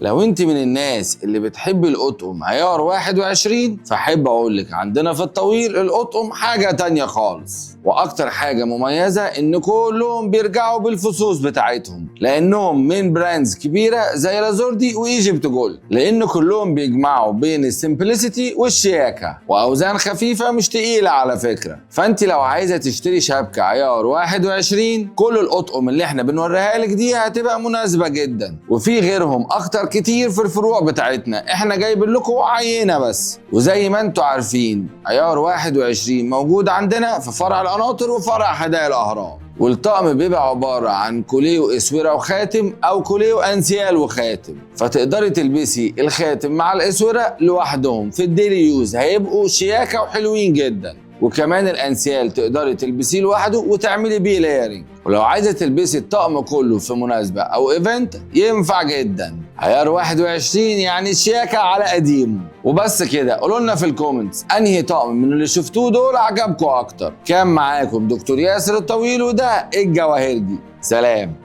لو انت من الناس اللي بتحب القطقم عيار 21، فحب اقول لك عندنا في الطويل القطقم حاجة تانية خالص. واكتر حاجة مميزة ان كلهم بيرجعوا بالفصوص بتاعتهم، لانهم من brands كبيرة زي لازوردي وايجيبت جولد، لان كلهم بيجمعوا بين ال simplicity والشياكة، واوزان خفيفة مش تقيلة على فكرة. فانت لو عايزة تشتري شبكة عيار 21، كل القطقم اللي احنا بنوريها لك دي هتبقى مناسبة جدا، وفي غيرهم اكتر كتير في الفروع بتاعتنا، احنا جايبين لكم عينة بس. وزي ما انتوا عارفين عيار 21 موجود عندنا في فرع القناطر وفرع حدائق الاهرام، والطقم بيبقى عبارة عن كوليه واسورة وخاتم، او كوليه وانسيال وخاتم، فتقدري تلبسي الخاتم مع الاسورة لوحدهم في ال daily use، هيبقوا شياكة وحلوين جدا. وكمان الانسيال تقدري تلبسيه لوحده وتعملي بيه layering، ولو عايزه تلبسي الطقم كله في مناسبة او event ينفع جدا. عيار 21 يعني شياكه على قديم. وبس كده، قولوا لنا في ال comments انهي طقم من اللي شفتوه دول عجبكم اكتر. كان معاكم دكتور ياسر الطويل، وده الجواهرجي. سلام.